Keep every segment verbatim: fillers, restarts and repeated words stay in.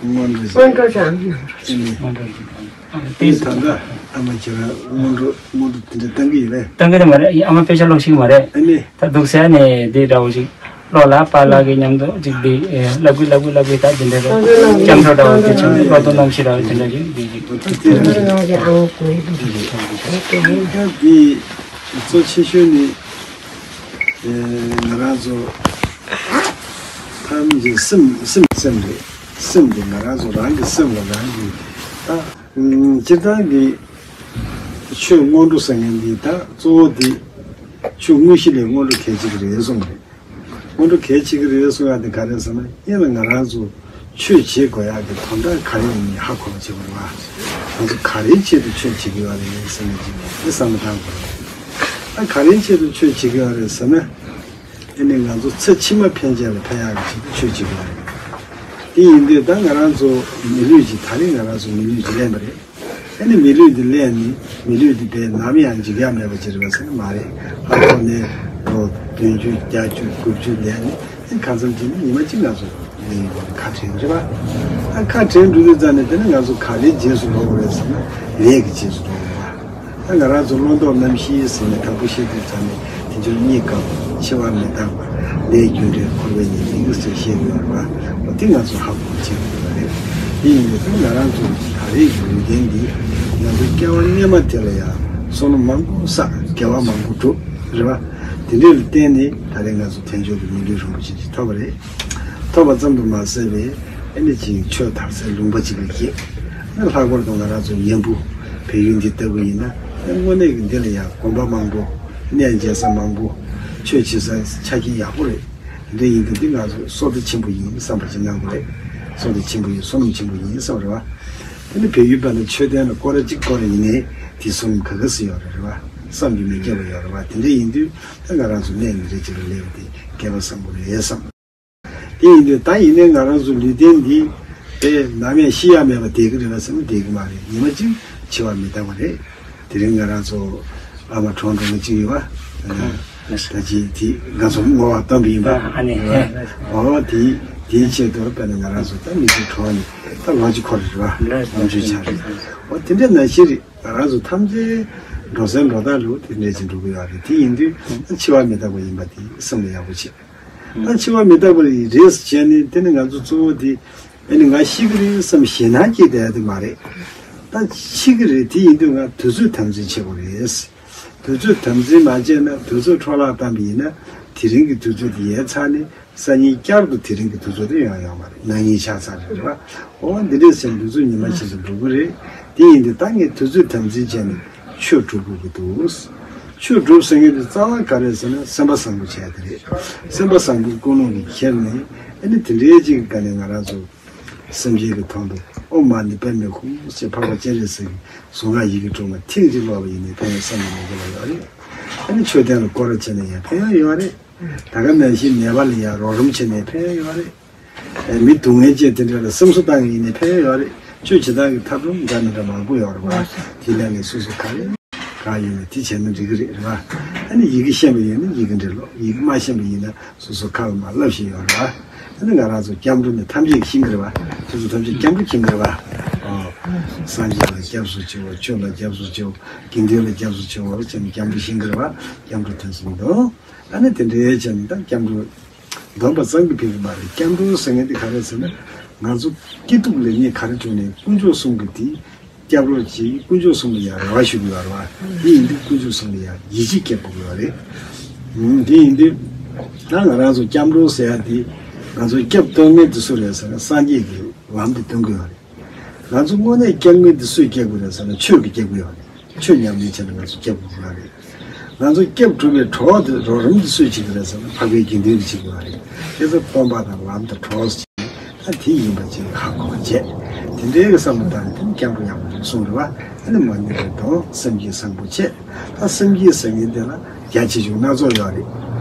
སྔོན་འགྲོ་ཞིག་སྔོན་འགྲོ་ཅང་། ཨ་ནི། སྔོན་འགྲོ་ཞིག་ཨ་ནི་ད་ལྟ་ཨ་མ་ཁྱེད་རང་སྔོན་འགྲོ་སྔོན་འགྲོ་དེ་འདྲ་བཏང་གི་ཡོད་པས། བཏང་གི་རེད་མ་རེད། ཨ་མ་དཔེ་ཆ་ཀློག་ཤེས་ཀྱི་མ་རེད། ཨ་ནི། ད་འདུག་ཟེར་ནས་འདི་འདྲ་བོ་ཞིག་ཀློག་ལ་པཱ་ལགས་ཀྱི་མཉམ་དུ་ཅིག་འདི་ཨེ་བསླབ་དགོས་བསླབ་དགོས་བསླབ་དགོས། ད་འདི་འདྲ་རེད། སྐྱབས་འགྲོ་འདྲ་བོ་འདི་ཚོ་བློ་དོ་རྣམ་ཤེས་འདྲ་བོ་དེ་འདྲ་ཞིག་འདི་ཞིག་ང་རང་གི་ཨ་མ་ཀུན་འདི་གཙོ་ཆེ་ཤོས་ནི། ཨེ་ང་རང་ཚོ་ཐམས་ཅད་སེམས་སེམས་སེམས་རེད། སེམས་དེ་ང་རང་ཚོ་རང་གི་སེམས་ལ་རང་གིས་ད་སྤྱིར་བཏང་གི་ཆོས་སྔོན་འགྲོ་ཟེར་མཁན་འདི་ད་གཙོ་བོ་དེ་ཆོས་དངོས་གཞི་ལས་སྔོན་འགྲོ་གལ་ཆེ་གི་རེད་གསུངས་རེད། སྔོན་འགྲོ་གལ་ཆེ་གི་རེད་གསུང་ཡག་དེ་ག་རེ་ཟེར་ན། དབྱིན་ལ་ང་རང་ཚོ་ཆོས་བྱེད་དགོས་ཡག་གི་དོན་དག་ག་རེ་ཡིན་མིན་ཧ་གོ་བ་བྱེད་དགོས་རེད་བ། ང་ཚོ་ག་རེའི་ཆེད་དུ་ཆོས་བྱེད་ཀྱི་ཡོད་རེད་ཟེར་ནས་ཅིག་དེ་བསམ་བློ་བཏང་དགོས་རེད། ད་ག་རེའི་ཆེད་དུ་ཆོས་བྱེད་ཀྱི་ཡོད་རེད་ཟེར་ན། དེ་ནི་ང་ཚོ་ཚེ་ཕྱི་མ་ཕན་ཆད་ལ་ཕན་ཡག་གི་ཆེད་དུ་ཆོས་བྱེད་དགོས་རེད། དེ་ཡིན་དུས་ད་ང་རང་ཚོ་མི་ལུས་ཀྱི་ད་རེས་ང་རང་ཚོ་མི་ལུས་ཀྱི་ལེན་པ་རེད། ཨ་ནི་མི་ལུས་འདི་ལེན་ནི་མི་ལུས་འདི་བས་ནམ་ཡང་འཇིག་ཡག་མེད་པ་ཅིག་རེད་པ་ཟེར་ན་མ་རེད། ཨ་ཐོག་ནས་ལོ་བདུན་ཅུ་བརྒྱད་ཅུ་དགུ་བཅུ་ལེན་ནི་ཨ་གང་འཚམ་ཅིག་ནི་ཉི་མ་གཅིག་ང་ཚོ་ལེན་ཡོང་བ་ཁ་བྲལ་རེད་པ། ཨ་ཁ་བྲལ་འགྲོ་དུས་ཙམ་ནས་དེ་ནི་ང་ཚོ་ག་རེའི་རྗེས་སུ་འགྲོ་དགོས་རེད་ཟེར་ན་ལས་ཀྱི་རྗེས་སུ་འགྲོ་དགོས་པ། ཨ་ང་རང་ཚོ་བློ་ལྡོག་རྣམ་བཞི་ཟེར་ནས་དང་པོ་བཤད་དུས་ཙམ་ནས་དེ་ཚོ་གཉིས་ཀ་འཆི་བ་མི་རྟག་པ་ལས་རྒྱུ་འབྲས་འཁོར་བའི་ཉེས་དམིགས་ཟེར་བཤད་ཀྱི་ཡོད་རེད་པ། འོ་དེ་ང་ཚོ་ཧ་གོ་བྱེད་དགོས་པ་རེད། དེ་ཡིན་དུས་ང་རང་ཚོ་ད་རེས་ཀྱི་ལུས་རྟེན་འདི་ང་ཚོ་སྐྱེ་བ་སྔོན་མ་དེ་ལ་ཡང་བསོད་ནམས་མང་པོ་བསགས། དགེ་བ་མང་པོ་བསྒྲུབས་རེད་པ། དེ་འདྲའི་ལ་བརྟེན་ནས་ད་རེས་ང་ཚོ་དལ་འབྱོར་གྱི་མི་ལུས་རིན་པོ་ཆེ་ཅིག་ཐོབ་པ་རེད། ཐོབ་པ་ཙམ་དུ་མ་ཟད་པའི་ཨ་ནི་ཅིག་ཆོས་དར་སའི་ལུང་པ་ཅིག་ལ་སྐྱེས། ཨ་ནི་ལྷག་པར་དུ་ང་རང་ཚོ་ཡུམ་བུ་བལ་ཡུལ་འདི་ལྟ་བུ་ཡིན་ན་ཨ་ནི་དངོས་གནས་ཀྱི་འདི་ལ་ཡང་དགོན་པ་མང་པོ་གནས་མཇལ་ས་མང་པོ་ཆོས་བྱེད་ས་ཆ་རྐྱེན་ཡག་པོ་རེད། འདི་ཡིན་དུས་འདི་ང་ཚོ་བསོད་བདེ་ཆེན་པོ་ཡིན་བསམ་པ་ཅིག་གནང་དགོས་རེད། བསོད་བདེ་ཆེན་པོ་ཡིན་བསོད་ནམས་ཆེན་པོ་ཡིན་བསམ་རེད་པ། ཨ་ནི་བལ་ཡུལ་པ་ནི་མཆོད་རྟེན་ལ་སྐོར་ར་གཅིག་སྐོར་ར་ཡིན་ནའི་དེ་བསོད་ནམས་ག་ག་ཟེ་ཡོད་རེད་རེད་པ། བསམ་གྱིས་མི་ཁྱབ་པ་ཡོད་རེད་པ། དེ་འདྲ་ཡིན་དུས་ད་ང་རང་ཚོ་གནས་མི་རེ་གཅིག་ལ་སླེབས་པ་དེ་དགེ་བ་བཟང་པོ་རེད་བསམ། དེ་ཡིན་དུས་ད་ཡིན་ནའི་ང་རང་ཚོ་ལུས་རྟེན་འདི་དེ་ནམ་ཡང་ཤི་ཡ་མེད་པ་བསྡད་ཀྱི་རེད་པ་ཟེར་ན་བསྡད་ཀྱི་མ་རེད། ཉི་མ་གཅིག་འཆི་བ་མི་རྟག་པ་རེད། དེ་རིང་ང་རང་ཚོ་ཨ་མ་གྲོངས་འགྲོ་མཁན་གཅིག་ཡོད་པ། ད་ཅི་དེ་ང་ཚོ་བསྔོ་བ་བཏང་གི་ཡིན་པ། ཨ་ནི་ཨོ་དེ་དེའི་ཆེད་དུ་དཔེར་ན་ང་རང་ཚོ་ད་མི་ཚེ་གྲོངས་ནས་ད་ལོ་གཅིག་འཁོར་རེད་པ། ལོ་གཅིག་ཆགས་རེད། ཨོ་དེ་འདྲ་ནང་བཞིན་རེད། ང་རང་ཚོ་ཐམས་ཅད་འགྲོ་སའི་འགྲོ་སྟངས་ལུགས་དེ་འདྲ་ཅིག་འགྲོ་གི་ཡོད་རེད། དེ་ཡིན་དུས་འཆི་བ་མི་རྟག་པ་ཡིན་པ་དེ་སེམས་ལ་ཡག་པོ་བྱེད། ད་འཆི་བ་མི་རྟག་པ་རེད་ཟེར་བྱས་ནས་དེ་ནི་ང་ཚོ་གཙོ་བོ་དེ་ཨ་ནི་ང་ཤི་གི་རེད་བསམ་ཞེད་སྣང་སྐྱེས་བསྡད་ཡ་དེ་མ་རེད། ད་འཆི་གི་རེད། དེ་ཡིན་དུས་ང་དུས་ཚོད་དམ་འཛིན་བྱེད་དགོས་རེད། དུས་ཚོད་དམ་འཛིན་མ་བྱས་ན་དུས་ཚོད་འཕྲོ་བརླག་བཏང་བ་ཡིན་ན་དེ་རིང་གི་དུས་ཚོད་དེ་ཡལ་ཚར་ནས་སང་ཉིན་བསྐྱར་དུ་དེ་རིང་གི་དུས་ཚོད་དེ་ཡོང་ཡོང་མ་རེད། གནངས་ཉིན་ཆགས་ཚར་རེད་པ། འོ་འདི་འདྲས་ཟེར་དུས་ཚོད་ཉི་མ་ཕྱིན་ཙང་འགྲོ་གི་རེད། དེ་ཡིན་དུས་ད་ངས་དུས་ཚོད་དམ་འཛིན་བྱས་ནས་ཆོས་སྒྲུབ་དགོས་ཀྱི་འདུག་ཆོས་སྒྲུབ་ཟེར་མཁན་དེ་རྩ་བ་ག་རེ་ཟེར་ན་སེམས་པ་བཟང་པོ་བྱས་དེ་རེད། སེམས་པ་བཟང་པོའི་ཀུན་སློང་གིས་ཁྱེར་ནས་ཨ་ནི་དེ་འདྲའི་ཅིག་གི་སྒང་ནས་ང་རང་ཚོ་སེམས་ཅན་གྱི་དོན་དུ་ཨོཾ་མ་ཎི་པདྨེ་ཧཱུྃ་ཞེས་འཕགས་པ་སྤྱན་རས་གཟིགས་ཀྱི་གཟུངས་སྔགས་ཡི་གེ་དྲུག་མ་ཐེངས་གཅིག་ཀློག་པ་ཡིན་ནའི་ཕན་ཡོན་བསམ་གྱིས་མི་ཁྱབ་པ་ཡོད་རེད། ཨ་ནི་མཆོད་རྟེན་ལ་སྐོར་ར་བྱས་ནས་ཡང་ཕན་ཡོན་ཡོད་རེད། ད་ག་ནང་བཞིན་ནད་པ་ལ་ཡང་རོགས་རམ་བྱས་ནས་ཕན་ཡོན་ཡོད་རེད། ཨ་མི་སྡུག་བསྔལ་ཅན་དེ་འདྲ་ལ་སེམས་གསོ་བཏང་གི་ཡིན་ནའི་ཕན་ཡོན་ཡོད་རེད། ཆོས་བྱེད་སྟངས་ཀྱི་ཐབས་ལམ་འདྲ་མི་འདྲ་མང་པོ་ཡོད་རེད་པ། དེ་ལས་ངས་སོ་སོ་ག་རེ་གང་ཡིན་ན་དེ་བྱས་ན་འགྲིག་གི་རེད། རེད་པ། ཨ་ནི་ཡི་གེ་ཤེས་པ་ཡིན་ན་ཡི་གེ་འབྲི་ཀློག་ཡི་གེ་མ་ཤེས་པ་ཡིན་ན་སོ་སོ་ཁ་ལ་མར་བསླབ་བཞིན་ཡོད་རེད་པ། ཨ་ནི་ང་རང་ཚོ་སྐྱབས་འགྲོ་ནི་ཐམས་ཅད་ཀྱིས་མཁྱེན་གྱི་རེད་པ། དེ་ཚོ་ཐམས་ཅད་སྐྱབས་འགྲོ་མཁྱེན་གྱི་རེད་པ། ཨོ། སངས་རྒྱས་ལ་སྐྱབས་སུ་མཆིའོ། ཆོས་ལ་སྐྱབས་སུ་མཆིའོ། དགེ་འདུན་ལ་སྐྱབས་སུ་མཆིའོ་ཟེར་ནས་སྐྱབས་འགྲོ་མཁྱེན་གྱི་རེད་པ། སྐྱབས་འགྲོ་ཐོན་སོང་འདུག་ཨ་ནི་དེ་འདྲའི་བྱས་ནས་ད་སྐྱབས་འགྲོ་སྡོམ་པ་ཙམ་གྱིས་ཕན་གྱི་མ་རེད། སྐྱབས་འགྲོ་ཟེར་མཁན་དེ་ག་རེ་ཟེར་ན་ང་ཚོ་སྐྱིད་སྡུག་ལེགས་ཉེས་ག་རེ་བྱུང་ནའི་དཀོན་མཆོག་གསུམ་གྱིས་དེ་སྐྱབས་རོགས་གྱིས་དཀོན་མཆོག་གསུམ་ལ་ཡང་རེ་བ་ཞུ་གི་ཡོད་རེད་པ། དེ་ཡིན་དུས་དཀོན་མཆོག་གསུམ་ལ་ཡང་ཡིད་ཆེས་སྐྱེ་དགོས་ཀྱི་ཡོད་རེད། ཨུམ། དེ་ཡིན་དུས་ད་ང་རང་ཚོ་སྐྱབས་འགྲོ་ཟེར་ཡ་དེ་ང་ཚོ་སྐྱབས་གཏོང་མཁན་དེ་སུ་རེད་ཟེར་ན་སངས་རྒྱས་ཀྱི་ལམ་དེ་སྟོན་གྱི་ཡོད་རེད། ང་ཚོ་དངོས་གནས་སྐྱབས་མཁན་དེ་སུས་སྐྱབས་དགོས་རེད་ཟེར་ན་ཆོས་ཀྱིས་སྐྱབས་དགོས་ཡོད་རེད། ཆོས་ཉམས་ལེན་བྱས་ནས་ང་ཚོ་སྐྱབས་དགོས་ཀྱི་ཡོད་རེད། ང་ཚོ་སྐྱབས་སྒྲུབ་པའི་གྲོགས་དེ་རོགས་རམ་དེ་སུས་བྱེད་ཀྱི་རེད་ཟེར་ན་འཕགས་པའི་དགེ་འདུན་གྱིས་བྱེད་ཀྱི་ཡོད་རེད། དེ་ཚོ་སྟོན་པ་དང་ལམ་དང་གྲོགས་ཟེར་ད་དེ་ཡིན་པ་ཅིག་ཧ་གོ་བ་བྱས། དེ་འདྲའི་གི་བསམ་བློ་བཏང་ནས་དེ་ནི་སྐྱབས་འགྲོ་ཡག་པོ་ཞིག་གསུངས་རེད་པ། ཨ་ནི་མ་ཎི་རེ་དང་སེམས་བསྐྱེད་བཟང་པོ་བྱས། ད་སེམས་བསྐྱེད་ཟེར་མཁན་དེ་ལ་རྒྱ་ཆེ་ཆུང་སྣ་ཚོགས་ཡོད་རེད།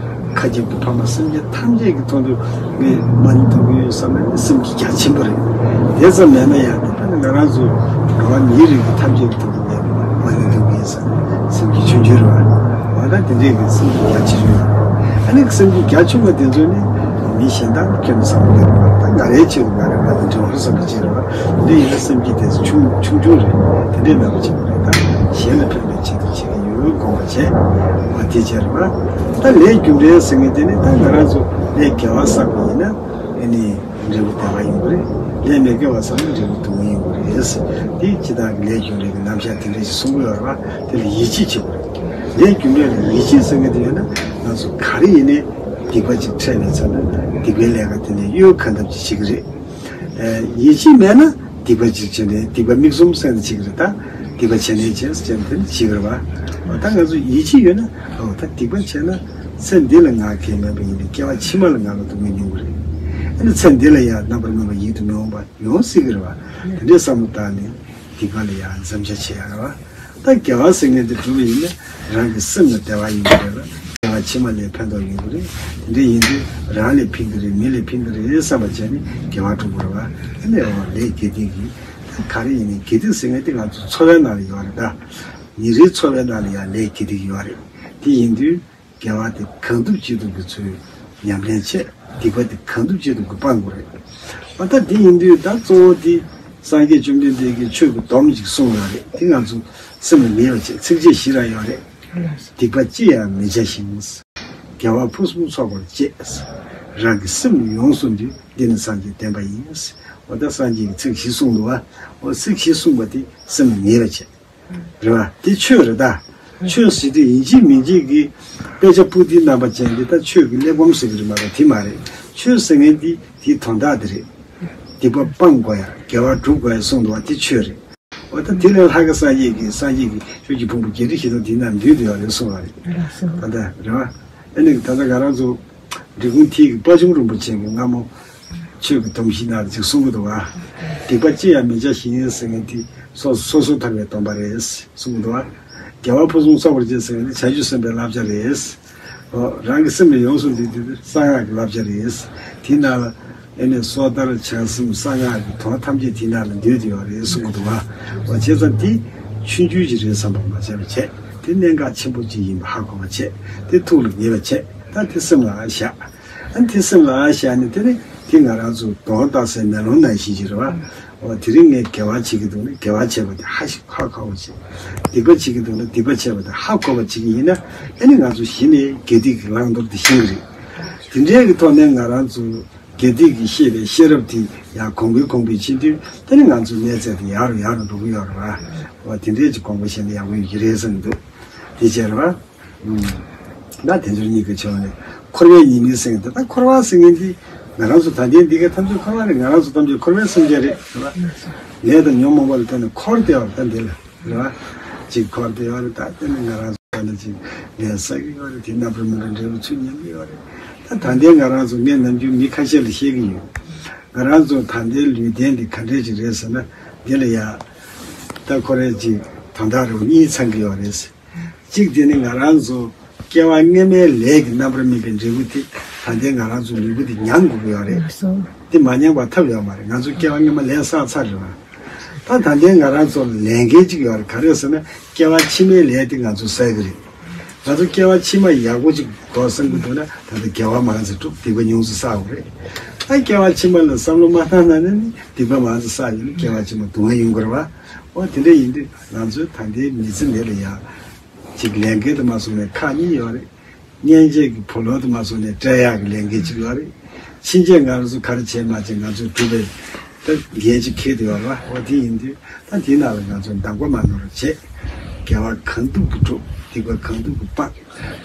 མཁའ་ཁྱབ་ཀྱི་ཕ་མ་སེམས་ཅན་ཐམས་ཅད་ཀྱི་དོན་དུ་ངས་མ་ཎི་ཐོབ་ཀྱི་ཡོད་བསམ་ན་ནི་སེམས་བསྐྱེད་རྒྱ་ཆེན་པོ་རེད། དེ་ཙམ་མེད་ན་ཡང་དེ་ལྟ་ན་ང་རང་ཚོ་འགྲོ་བ་མིའི་རིགས་ཀྱི་ཐམས་ཅད་ཀྱི་དོན་དུ་ངས་མ་ཎི་ཐོབ་ཀྱི་ཡིན་བསམ་ན་སེམས་བསྐྱེད་ཆུང་ཆུང་རེད་པ། འོ་ན་དེ་འདྲས་ཀྱི་སེམས་བསྐྱེད་རྒྱ་ཆེ་ཆུང་ཡོད་རེད། ཨ་ནི་སེམས་བསྐྱེད་རྒྱ་ཆུང་བ་དེ་ཚོ་ནི། མི་གཞན་དག་ཁྱོད་ནི་བསམ་བློ་ལེན་པ་ད་ང་རའི་ཆེད་དུ་ང་རེ་བ་དང་འབྲེལ་བར་བསམ་པ་བྱེད་རེ་བ་འདི་ཡིན་ན་སེམས་ཀྱི་དེ་ཆུང་ཆུང་ཆུང་རེད། དེ་འདྲའི་མེད་པ་བྱེད་པ་རེད། ད་གཞན་ལ་ཕན་པའི་ཆེད་དུ་བྱེད་ཀྱི་ཡོད་དགོངས་པ་བྱས་བ་དེ་བྱེད་རེ་བ། ད་ལས་རྒྱུ་འབྲས་ཟེར་མཁན་དེ་ནི་ད་ང་རང་ཚོ་ལས་དགེ་བ་བསགས་པ་ཡིན་ན་ཨ་ནི་འབྲས་བུ་བདེ་བ་ཡོང་གི་རེད། ལས་མི་དགེ་བ་བསགས་ན་འབྲས་བུ་སྡུག་བསྔལ་ཡོང་གི་རེད། དེ་སྤྱི་བཏང་གི་ལས་རྒྱུ་འབྲས་ཀྱི་རྣམ་གཞག་དེ་འདྲ་ཞིག་གསུང་གི་ཡོད་རེད་བ། དེ་ལ་ཡིད་ཆེས་བྱེད་དགོས་རེད། ལས་རྒྱུ་འབྲས་ལ་ཡིད་ཆེས་ཟེར་མཁན་དེ་ཡོད་ན་ང་ཚོ་ག་རེ་ཡིན་ནའི་སྡིག་པ་ཅིག་འཕྲད་ནས་ཚར་ན་སྡིག་པའི་ལས་ཀ་དེ་ནས་གཡོལ་གང་ཐབས་ཅིག་བྱེད་ཀྱི་རེད། ཡིད་ཆེས་མེད་ན་སྡིག་པ་ཅིག་བྱས་ནས་སྡིག་པ་མིག་བཙུམ་སེམས་ནས་བྱེད་ཀྱི་རེད། ད་སྡིག་པ་བྱས་ནས་བྱས་ཟེར་བྱས་ནས་དེ་ནི་བྱེད་ཀྱི་རེད་བ། ད་ང་ཚོ་ཡིད་ཆེས་ཡོད་ན་ཨོ་ད་སྡིག་པ་བྱས་ན་ཚེ་འདི་ལ་ང་གལ་མེད་པ་ཡིན་ནའི་སྐྱེ་བ་ཕྱི་མ་ལ་ང་ལ་སྡུག་བསྔལ་མྱོང་གི་རེད། ཨ་ནི་ཚེ་འདི་ལ་ཡང་རྣམ་པར་སྨིན་པ་ཡིད་དུ་མི་འོང་བ་ཡོང་སྲིད་ཀྱི་རེད་བ། དེ་འདྲའི་བསམ་བློ་བཏང་ནས་སྡིག་པ་ལ་ཡང་འཛེམ་བྱ་བྱེད་ཡ་རེད་བ། ད་དགེ་བ་ཟེར་མཁན་དེ་སྒྲུབ་པ་ཡིན་ན་རང་གི་སེམས་ལ་བདེ་བ་ཡོང་གི་རེད་ལ། དགེ་བ་ཕྱི་མ་ལ་ཕན་ཐོགས་ཡོང་གི་རེད། དེ་འདྲ་ཡིན་དུས་རང་ལ་ཕན་གྱི་རེད། མི་ལ་ཕན་གྱི་རེད་བསམ་པ་བྱས་ནས་དགེ་བ་སྒྲུབ་དགོས་རེད་བ། ཨ་ནི་འོ་ལས་དགེ་སྡིག་གི་ད་ག་རེ་ཡིན་ནའི་དགེ་སྡིག་ཟེར་མཁན་དེ་ང་ཚོ་འཚོ་བའི་ནང་ལ་ཡོད་རེད། ད་ཉིན་རེའི་འཚོ་བའི་ནང་ལ་ཡང་ལས་དགེ་སྡིག་ཡོད་རེད། དེ་ཡིན་དུས། དགེ་བ་དེ་གང་ཐུབ་ཅི་ཐུབ་ཀྱིས་ཚུར་ཉམས་ལེན་བྱེད། སྡིག་པ་དེ་གང་ཐུབ་ཅི་ཐུབ་ཀྱིས་སྤང་དགོས་རེད། ཨ་ད་དེ་ཡིན་དུས་ད་གཙོ་བོ་དེ་སངས་རྒྱས་བཅོམ་ལྡན་འདས་ཀྱིས་ཆོས་ཀྱི་སྡོམ་ཅིག་གསུངས་ཡོད་རེད། དེ་ང་ཚོ་སེམས་ལ་ངེས་པ་བྱེད། ཚིགས་བཅད་བཞི་ར་ཡོད་རེད། སྡིག་པ་ཅི་ཡང་མི་བྱ་ཞིང་། དགེ་བ་ཕུན་སུམ་ཚོགས་པར་སྤྱད། རང་གི་སེམས་ཡོངས་སུ་འདུལ། འདི་ནི་སངས་རྒྱས་བསྟན་པ་ཡིན། འོ་ད་སངས་རྒྱས་ཀྱིས་ཚིག་བཞི་གསུངས་འདུག་བ། འོ་ཚིག་བཞི་གསུངས་པ་དེ་སེམས་ལ་ངེས་པ་བྱེད། རེད་བ། དེ་ཆོས་རེད་ད། ཆོས་ཟེར་དུས་ཡིན་གཅིག་མིན་གཅིག་གི་དཔེ་ཆ་པོ་ཏི་རྣམ་པ་ཅན་དེ་ད་ཆོས་ཀྱི་གླེགས་བམ་ཟེར་གྱི་རེད་མ་གཏོགས་དེ་མ་རེད། ཆོས་ཟེར་མཁན་དེ་དེའི་དོན་དག་དེ་རེད། སྡིག་པ་སྤང་དགོས་ཡ། དགེ་བ་སྒྲུབ་དགོས་ཡ་གསུངས་འདུག་བ། དེ་ཆོས་རེད། འོ་ད་དེ་ལས་ལྷག་གི་སངས་རྒྱས་ཀྱིས་སངས་རྒྱས་ཀྱི་ཆོས་ཀྱི་ཕུང་པོ་བརྒྱད་ཁྲི་བཞི་སྟོང་དེའི་ནང་འདུས་བསྡད་ཡོད་རེད་གསུངས་པ་རེད། ད་ལྟ་རེད་བ། ཨ་ནི་ད་ལྟ་ང་རང་ཚོ་འབྲི་གུང་མཐིལ་གྱི་དཔལ་འབྱུང་རིན་པོ་ཆེ་གིས་སྔ་མོ་ཆོས་ཀྱི་སྡོམ་བཞི་ནང་ལ་ཅིག་གསུང་གི་འདུག་བ། སྡིག་པ་ཅི་ཡང་མི་བྱ་ཞིང་ཟེར་མཁན་དེ་སོ་སོ་སོ་ཐར་པའི་སྡོམ་པ་རེད་གསུང་གི་འདུག་བ། དགེ་བ་ཕུན་སུམ་ཚོགས་པར་སྤྱད་ཟེར་མཁན་དེ་བྱང་ཆུབ་སེམས་དཔའི་བསླབ་བྱ་རེད། ཨོ་རང་གི་སེམས་ལ་ཡོངས་སུ་འདུལ་དེ་གསང་སྔགས་ཀྱི་བསླབ་བྱ་རེད། དེའི་ནང་ལ་ཨེ་ནས་སོ་ཐར་བྱང་སེམས་གསང་སྔགས་ཀྱི་དོན་ཐམས་ཅད་དེའི་ནང་ལ་འདུས་ཏེ་ཡོད་རེད་གསུང་གི་འདུག་བ། འོ་བྱས་ཙང་དེ་ཆུང་ཆུང་ཞིག་རེད་བསམ་པ་མ་བྱས་པ་བྱས། དེ་གནད་འགག་ཆེན་པོ་ཅིག་ཡིན་པ་ཧ་གོ་བ་བྱས། དེ་ཐུགས་ལ་ངེས་པ་བྱས། ད་དེ་སེམས་ལ་བཞག་ཨ་དེ་སེམས་ལ་བཞག་ནས་དེ་ནི་དེ་ང་རང་ཚོ་དོན་བཏགས་སའི་མེ་ལོང་ནང་བཞིན་ཅིག་རེད་བ། འོ་དེ་རིང་ངས་དགེ་བ་བྱེད་ཀྱི་འདུག་ན་དགེ་བ་བྱས་པ་དེ་ཧ་ཞིག་ཧ་གོ་བ་བྱས། སྡིག་པ་བྱེད་ཀྱི་འདུག་ན་སྡིག་པ་བྱས་པ་དེ་ཧ་གོ་བ་བྱེད་ཀྱི་ཡིན་ན་ཨ་ནི་ང་ཚོ་གཞི་ནས་དགེ་སྡིག་གི་བླང་དོར་དེ་ཤེས་ཀྱི་རེད། དེ་འདྲའི་གི་ཐོག་ནས་ང་རང་ཚོ་དགེ་སྡིག་གི་ཤེས་པའི་ཤེས་རབ་དེ་ཡང་གོང་འཕེལ་གོང་འཕེལ་ཕྱིན་དུས་དེ་ནི་ང་ཚོའི་གནས་ཚད་དེ་ཡར་རུ་ཡར་རུ་འགྲོ་གི་ཡོད་རེད་བ། འོ་དེ་འདྲའི་ཅིག་དགོངས་པ་བཞེས་ན་ཡག་པོ་ཡོད་ཀྱི་རེད་བསམ་གྱི་འདུག་དེ་བྱས་རེད་བ། ད་དལ་འབྱོར་རྙེད་དཀའི་ཆེ་བ་ནི་འཁོར་བའི་ཉེས་དམིགས་ཟེར་མཁན་དེ། ད་འཁོར་བ་ཟེར་མཁན་དེ་ང་རང་ཚོ་ད་ལྟའི་འདི་ག་ཐམས་ཅད་འཁོར་བ་རེད། ང་རང་ཚོ་ཐམས་ཅད་འཁོར་བའི་སེམས་ཅན་རེད། རེད་བ། ལས་དང་ཉོན་མོངས་པ་ལ་བརྟེན་ནས་འཁོར་བསྡད་པ་ད་འདི་ལ་རེད་བ། གཅིག་འཁོར་བསྡད་པ་རེད། ད་དེ་ནི་ང་རང་ཚོ་ད་ནི་གཅིག་ལས་བསགས་ཀྱི་ཡོད་རེད། དེ་རྣམ་པར་སྨིན་པའི་འབྲས་བུ་ཚུར་ཉར་གྱི་ཡོད་རེད། ད་ད་ལྟའི་ང་རང་ཚོ་ངས་ནམ་རྒྱུན་མི་ཁ་ཤས་ལ་བཤད་ཀྱི་ཡོད། ང་རང་ཚོ་ད་ལྟའི་ལུས་རྟེན་འདི་ག་འདྲས་ཅིག་རེད་ཟེར་ན་འདི་ལ་ཡ་ད་ཁོ་རེ་གཅིག་དོན་དག་རེ་བ་གཉིས་ཚང་གི་ཡོད་རེད། གཅིག་དེ་ནི་ང་རང་ཚོ་སྐྱེ་བ་སྔ་མའི་ལས་ཀྱི་རྣམ་པར་སྨིན་པའི་འབྲས་བུ་དེ་ད་ལྟའི་ང་རང་ཚོ་ལུས་པོ་དེ་མྱང་དགོས་ཀྱི་ཡོད་རེད། དེ་མ་མྱང་བར་ཐབས་ཡོད་མ་རེད། ང་ཚོ་སྐྱེ་བ་སྔ་མ་ལས་བསགས་ཚར་རེད་བ། ད་ད་ལྟའི་ང་རང་ཚོ་ལས་འགན་གཅིག་ཡོད་རེད། ག་རེ་ཟེར་ན་སྐྱེ་བ་ཕྱི་མའི་ལས་དེ་ང་ཚོ་བསགས་ཀྱི་རེད། ང་ཚོ་སྐྱེ་བ་ཕྱི་མ་ཡག་པོ་ཅིག་འགྲོ་བསམ་གྱི་འདུག་ན་ད་ལྟ་དགེ་བ་མང་ཙམ་སྒྲུབ། སྡིག་པ་ཉུང་ཙམ་བསགས་དགོས་རེད། ད་སྐྱེ་བ་ཕྱི་མ་ལ་བསམ་བློ་མ་བཏང་ན་ནི་སྡིག་པ་མང་ཙམ་བསགས་ཡོད་ན་སྐྱེ་བ་ཕྱི་མ་སྡུག་བསྔལ་ཡོང་གི་རེད་བ། འོ་དེ་འདྲ་ཡིན་དུས་ང་ཚོའི་ད་ལྟའི་མི་ཚེ་འདི་ལ་ཡ། གཅིག་ལས་འགན་དུ་མ་སོང་ནས་ཁག་གཉིས་ཡོད་རེད། གཉེན་བཅས་ཀྱི་བུ་ལོན་དུ་མ་སོང་ནས་སྤྲད་ཡག་གི་ལས་འགན་གཅིག་ཡོད་རེད། ཕྱིན་ཆད་ང་རང་ཚོ་ག་རེ་བྱས་མ་བྱས་ང་ཚོས་སྒྲུབ་པའི་ད་འགན་གཅིག་འཁྱེར་དུ་ཡོད་རེད་བ། འོ་དེ་ཡིན་དུས་ད་དེའི་ནང་ལ་ང་ཚོས་འདང་པ་མ་ནོར་བྱས། དགེ་བ་གང་ཐུབ་ཀྱིས་སྒྲུབ། སྡིག་པ་གང་ཐུབ་ཀྱིས་སྤང་།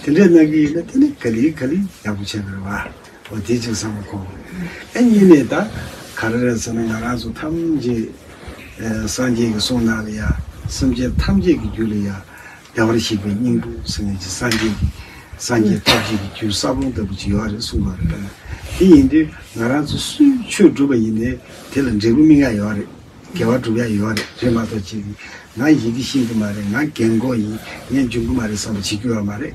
དེ་འདྲས་གནང་གི་ཡིན་ན་དེ་ནི་ག་ལེ་ག་ལེ་ཡག་པོ་བྱས་པ་རེད་བ། འོ་དེ་གཅིག་བསམ་བློ་འཁོར། ཨ་གཉིས་ནས་ད་ག་རེ་རེད་ཟེར་ན་ང་རང་ཚོ་ཐམས་ཅད་ཨ་སངས་རྒྱས་ཀྱི་གསུང་ནང་ལ་ཡ་སེམས་ཅན་ཐམས་ཅད་ཀྱི་རྒྱུད་ལ་ཡ། བདེ་བར་གཤེགས་པའི་སྙིང་པོ་ཟེར་མཁན་གྱི་སངས་རྒྱས་ཀྱི་སངས་རྒྱས་ཐམས་ཅད་ཀྱི་རྒྱུའི་ས་བོན་ལྟ་བུ་ཅིག་ཡོད་རེད་གསུངས་པ་རེད་པ། དེ་ཡིན་དུས་ང་རང་ཚོ་སུས་ཆོས་སྒྲུབ་པ་ཡིན་ནའི་དེ་ལ་འབྲས་བུ་སྨིན་ཡ་ཡོད་རེད། དགེ་བ་སྒྲུབ་ཡ་ཡོད་རེད། རེད་མ་གཏོགས་ཅིག་ང་ཡི་གེ་ཤེས་ཀྱི་མ་རེད། ང་རྒན་གོག་ཡིན། ངས་འཇོན་གྱི་མ་རེད་བསམ་པ་བྱེད་རྒྱུ་ཡོད་མ་རེད།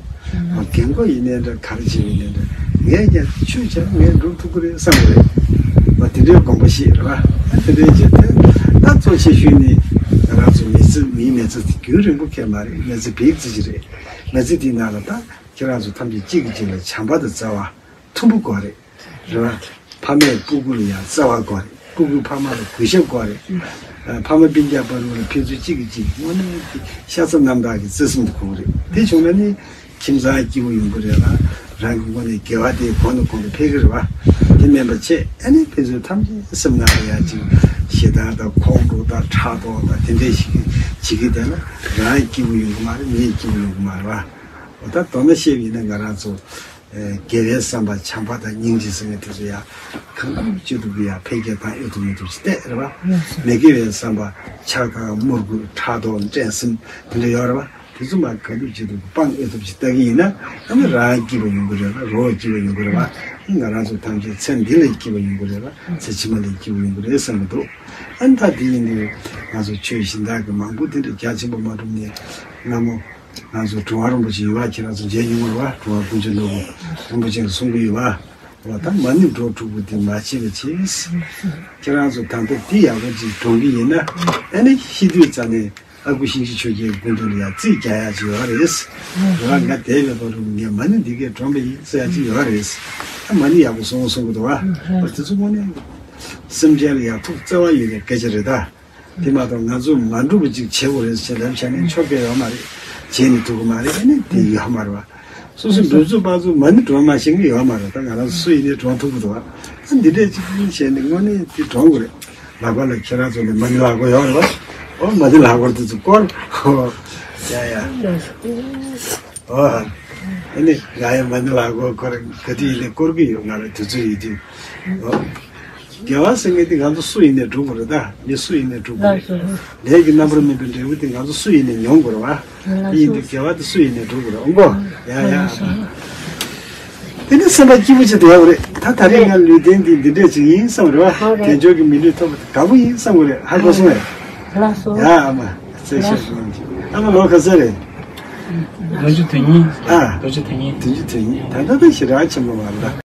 ང་རྒན་གོག་ཡིན་ནའི་འདྲ་ག་རེ་བྱེད་ཡིན་ནའི་འདྲ་ངས་ཀྱང་ཆོས་བྱས་ངས་སྒྲུབ་ཐུབ་ཀྱི་རེད་བསམ་གྱི་རེད། ང་དེ་འདྲའི་དགོངས་པ་བཞེས་རེད་བ། ད་དེ་འདྲའི་བྱས་ཏེ་ད་གཙོ་ཆེ་ཤོས་ནི་ང་རང་ཚོ་མི་ཚེ་མིའི་མི་ཚེ་དེ་རྒྱུན་རིང་པོ་ཁེལ་མ་རེད། མི་ཚེ་བེག་ཙི་ཅིག་རེད། མི་ཚེ་དེའི་ནང་ལ་ད་ཁྱེད་རང་ཚོ་ཐམས་ཅད་གཅིག་གིས་གཅིག་ལ་བྱམས་པ་དང་བརྩེ་བ་མཐུན་པོ་དགོས་རེད། རེད་བ། ཕ་མས་སྤུ་གུ་ལ་ཡང་བརྩེ་བ་དགོས་རེད། སྤུ་གུས་ཕ་མ་ལ་གུས་ཞབས་དགོས་རེད། ཨ། ཕ་མ་སྤུན་ཀྱག་བར་དུ་ལ་ཕན་ཚུན་གཅིག་གིས་གཅིག་དངོས་གནས་ཀྱི་ཤ་ཚ་རྣམ་དག་གི་བརྩེ་སེམས་དེ་དགོས་རེད། དེ་བྱུང་ན་ནི་ཁྱིམ་ཚང་སྐྱིད་པོ་ཡོང་གི་རེད་ལ། རང་གི་ངོས་ནས་དགེ་བ་དེ་གོང་ནས་གོང་དུ་འཕེལ་གི་རེད་བ། དེ་མིན་པ་བྱས་ཨ་ནི་ཕན་ཚུན་ཐམས་ཅད་སེམས་ནང་ལ་ཡ་གཅིག་ཞེ་སྡང་དང་ཁོང་ཁྲོ་དང་ཕྲག་དོག་དང་དེ་འདྲས་ཞིག་བྱེད་ཀྱི་བསྡད་ན་རང་སྐྱིད་པོ་ཡོང་གི་མ་རེད། མི་སྐྱིད་པོ་ཡོང་གི་མ་རེད་བ། འོ་ད་མདོར་ན་བཤད་པ་ཡིན་ན་ང་རང་ཚོ། ཨེ། དགེ་བའི་བསམ་པ་བྱམས་པ་དང་སྙིང་རྗེ་ཟེར་མཁན་དེ་ཚོ་ཡང་གང་ཐུབ་ཅི་ཐུབ་ཀྱིས་ཡང་འཕེལ་རྒྱས་བཏང་ཨེ་ཐུབ་མི་ཐུབ་ཅིག་བལྟས་རེད་བ། མི་དགེ་བའི་བསམ་པ་ཆགས་སྡང་དམུ་རྒོད་ཕྲག་དོག་འགྲན་སེམས་དེ་འདྲ་ཡོད་རེད་བ། དེ་ཚོ་མར་གང་ཐུབ་ཅི་ཐུབ་ཀྱིས་སྤང་ཨེ་ཐུབ་ཅིག་ལྟ་གི་ཡིན་ན། ཨ་ནི་རང་སྐྱིད་པ་ཡོང་གི་རེད་ལ། རོགས་སྐྱིད་པ་ཡོང་གི་རེད་བ། ང་རང་ཚོ་ཐམས་ཅད་ཚེ་འདི་ལ་སྐྱིད་པ་ཡོང་གི་རེད་ལ། ཚེ་ཕྱི་མ་ལ་སྐྱིད་པ་ཡོང་གི་རེད་བསམ་གྱི་འདུག་ཨ་ནི་ད་དེ་ཡིན་དུས་ང་ཚོ་ཆོས་གཞན་དག་གི་མང་པོ་དེ་འདྲ་རྒྱ་ཆེན་པོ་མ་གྲུབ་ནས་སྔ་མོ། ང་ཚོ་གྲུབ་དབང་རིན་པོ་ཆེ་ཡོད་པ། ཁྱེད་རང་ཚོ་མཇལ་མྱོང་ཡོད་པ། གྲུབ་དབང་ཀུན་མཁྱེན་ནོར་བུ་རིན་པོ་ཆེས་གསུང་གི་ཡོད་པ། འོ་ད་མ་ཎི་འགྲོ་དྲུག་པོ་འདི་མ་བརྗེད་པ་བྱས། ཁྱེད་རང་ཚོ་ད་ལྟ་འདི་ཡག་པོ་ཅིག་སྒྲུབ་ཀྱི་ཡིན་ན། ཨ་ནི་ཤི་དུས་ཙ་ནས་ཨ་ཁུ་གཤིན་རྗེ་ཆོས་རྒྱལ་གྱི་སྐུ་མདུན་ལ་ཡང་རྩིས་རྒྱག་ཡག་ཅིག་ཡོད་རེད། འོ་ང་འདས་པའི་བར་དུ་ངས་མ་ཎི་འདི་གས་སྒྲུབ་པ་ཡིན་ཟེར་ཡག་ཅིག་ཡོད་རེད། ཨ་མ་ཎི་ཡག་པོ་གསུང་གསུང་གི་འདུག་བ། འོ་དེ་ཚོ་དངོས་གནས་སེམས་ཅན་ལ་ཡང་ཐུགས་བརྩེ་བ་ཡོད་པའི་སྐད་ཆ་རེད་ད། དེ་མ་གཏོགས་ང་ཚོ་མ་འགྲུབ་པ་ཅིག་བྱེད་དགོས་རེད་ཟེར་ལབ་བྱས་ནས་ཆོ་ག་ཡོད་མ་རེད། བྱས་ནས་ཐུབ་ཀྱི་མ་རེད། ཨ་ནི་དེ་ཡོད་མ་རེད་བ། སོ་སོ་འདོད་ཚུལ་ཕར་ཚུར་མ་ཎི་སྒྲུབ་མ་ཤེས་མཁན་ཡོད་མ་རེད། ད་ང་རང་སུ་ཡིན་ནའི་སྒྲུབ་ཐུབ་ཀྱི་འདུག་བ། ཨ་འདི་འདྲས་ཅིག་བྱས་ནས་དངོས་གནས་དེ་སྒྲུབ་དགོས་རེད། ལག་པ་ལ་ཁྱེད་རང་ཚོ་ནས་མ་ཎི་ལག་མགོ་ཡོད་རེད་བ། ཨོ་མ་ཎི་ལག་མགོ་དེ་ཚོ་སྐོར། ཨོ་ཡ་ཡ། ཨོ་ཨ་ནི་ང་ཡང་མ་ཎི་ལག་མགོ་སྐོར་ག་དུས་ཡིན་ནའི་སྐོར་གྱི་ཡོད། ང་རང་དུས་ཚོད་ཡོད་དུས། ཨོ། དགེ་བ་ཟེར་མཁན་དེ་ང་ཚོ་སུ་ཡིན་ནའི་སྒྲུབ་དགོས་རེད་ད། མི་སུ་ཡིན་ནའི་སྒྲུབ་དགོས་རེད། ལས་ཀྱི་རྣམ་པར་སྨིན་པའི་འབྲས་བུ་དེ་ང་ཚོ་སུ་ཡིན་ནའི་མྱོང་དགོས་རེད་བ། དེ་ཡིན་དུས་དགེ་བ་དེ་སུ་ཡིན་ནའི་སྒྲུབ་དགོས་རེད། ཨོ་མགོ་ཡ་ཡ། དེ་ནི་སེམས་པ་སྐྱིད་པོ་ཅིག་ཡོད་རེད། ད་ད་རེས་ང་ལུས་རྟེན་འདི་འདི་འདྲས་ཅིག་ཡིན་བསམ་རེད་བ། དལ་འབྱོར་གྱི་མི་ལུས་ཐོབ་པ་དགའ་པོ་ཡིན་བསམ་གི་རེད། ཧ་གོ་སོང་ངས། ལགས་སོ། ཡ་ཨ་མ་ཚེ་ཤོག་སོང་། ཨ་མ་ལོ་ག་ཚོད་རེད། ལོ་བཅུ་དོན་གཉིས། ཨ། ལོ་བཅུ་དོན་གཉིས། བདུན་ཅུ་དོན་གཉིས། ད་ལྟ་ད་ཞེ་དྲག་ཆེན་པོ་མ་རེད་ད།